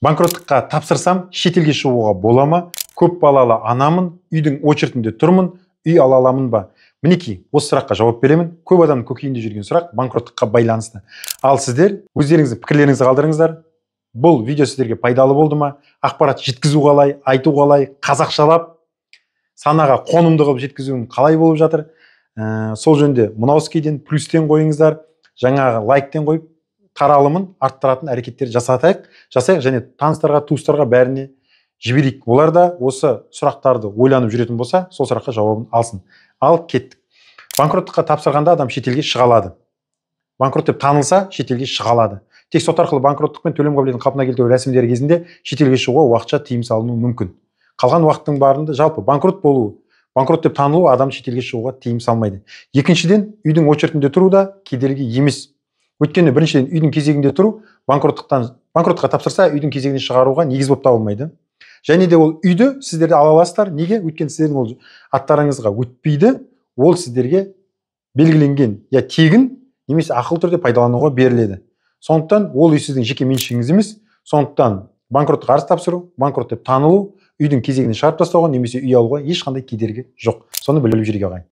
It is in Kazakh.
Банкроттыққа тапсырсам, шетелге шығуға бола ма? Көп балалы анамын, үйдің очередінде тұрмын, үй ала аламын ба? Мінекей, осы сұраққа жауап беремін. Көп адамның көкейінде жүрген сұрақ банкроттыққа байланысты. Ал сіздер өздеріңіздің пікірлеріңізді қалдырыңыздар. Бұл видео сіздерге пайдалы болды ма? Ақпарат жеткізу қалай, айту қалай, қазақшалап, санаға қонымды қылып жеткізуім қалай болып жатыр? Сол жөнінде мынаускийден, плюстен қойыңыздар, жаңағы лайктен қойып, таралымын арттыратын әрекеттер жасайық және таныстарға, туыстарға бәріне жіберейік. Олар да осы сұрақтарды ойланып жүретін болса, сол сұраққа жауабын алсын. Ал кеттік. Банкроттыққа тапсырғанда адам шетелге шыға алады. Банкрот деп танылса, шетелге шыға алады. Тек сот арқылы банкроттық пен төлем қабілетін қалпына келтіру рәсімдері кезінде шетелге шығуға уақытша тыйым салынуы мүмкін. Қалған уақыттың барында жалпы банкрот болу, банкрот деп танылу адам шетелге шығуға тыйым салмайды. Екіншіден, үйдің очередінде тұру да кедергі емес. Өйткені біріншіден, үйдің кезегінде тұру банкроттыққа тапсырса, үйдің кезегіне шығаруға негіз болып табылмайды. Және де ол үйді сіздер де ала аласыздар. Неге? Өйткені сіздердің ол аттарыңызға өтпейді, ол сіздерге белгіленген я тегін немесе ақылы түрде пайдалануға беріледі. Сондықтан ол үй сіздің жеке меншігіңіз емес. Сондықтан банкроттық арыз тапсыру, банкрот деп танылу, үйдің кезегіне шығарып тастауға немесе үй алуға ешқандай кедергі жоқ. Соны біліп жүрейік, ағайын.